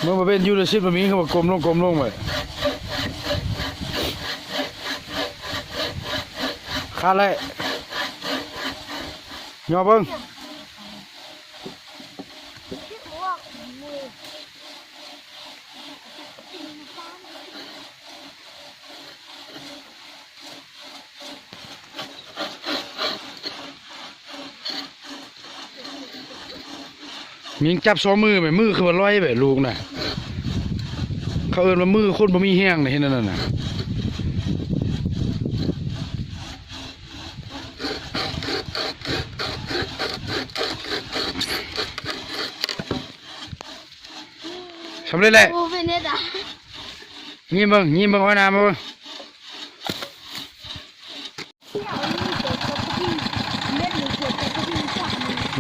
ມັນບໍ່ເປັນ ຢູ່ໃນຊິດບໍ່ມີ ຄືວ່າກົ້ມລົງ ກົ້ມລົງໄວ້. ຄາດໄວ້. ຍໍເບິ່ງ. ຍິງຈັບສອງມືແບບ ມືຄືວ່າລອຍແບບລູກນະ. ເຂົາເອີ້ນວ່າມືຄົນບໍ່ມີແຮງນະ ເຫັນອັນນັ້ນນະ. ສຳເລັດແລ້ວ. ໂອ້ ເປັນເຮັດອະ ຍິງເບິ່ງ ຍິງເບິ່ງ ເອົາໜ້າມາເບິ່ງ.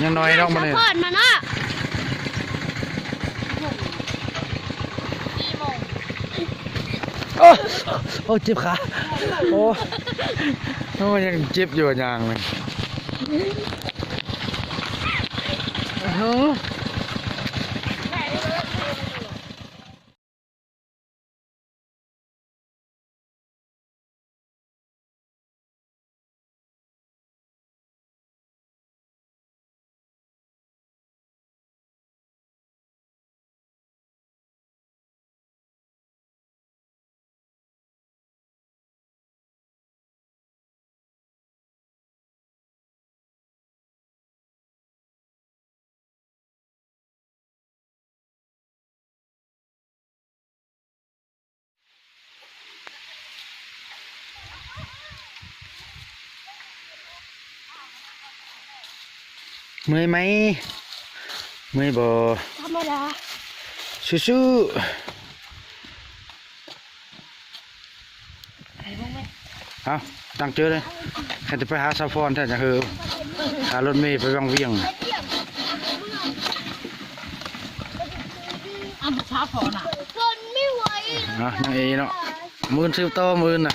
ຍັງໜ້ອຍດອກ ມັນນີ້ ສະພອດມາເນາະ. ໂອ້ ໂອ້ ເຈັບຂາ. ໂອ້ ໂອ້ ຍັງເຈັບຢູ່ ຍ່າງນີ້. ເມື່ອຍໄໝ? ເມື່ອຍບໍ່? ທຳມະດາ. ສູ້ໆ. ເອົາ ຕັ້ງເຈີເລີຍ. ຄັນຈະໄປຫາສາວພອນແທ້ ຈະເຮີ ຫາລົດເມໄປວັງວຽງ. ອັນສາວພອນນະ ທົນໄມ່ໄຫວ. ອ່ະ ນາງເອເນາະ ມື້ອື່ນສືບຕໍ່ ມື້ອື່ນນະ.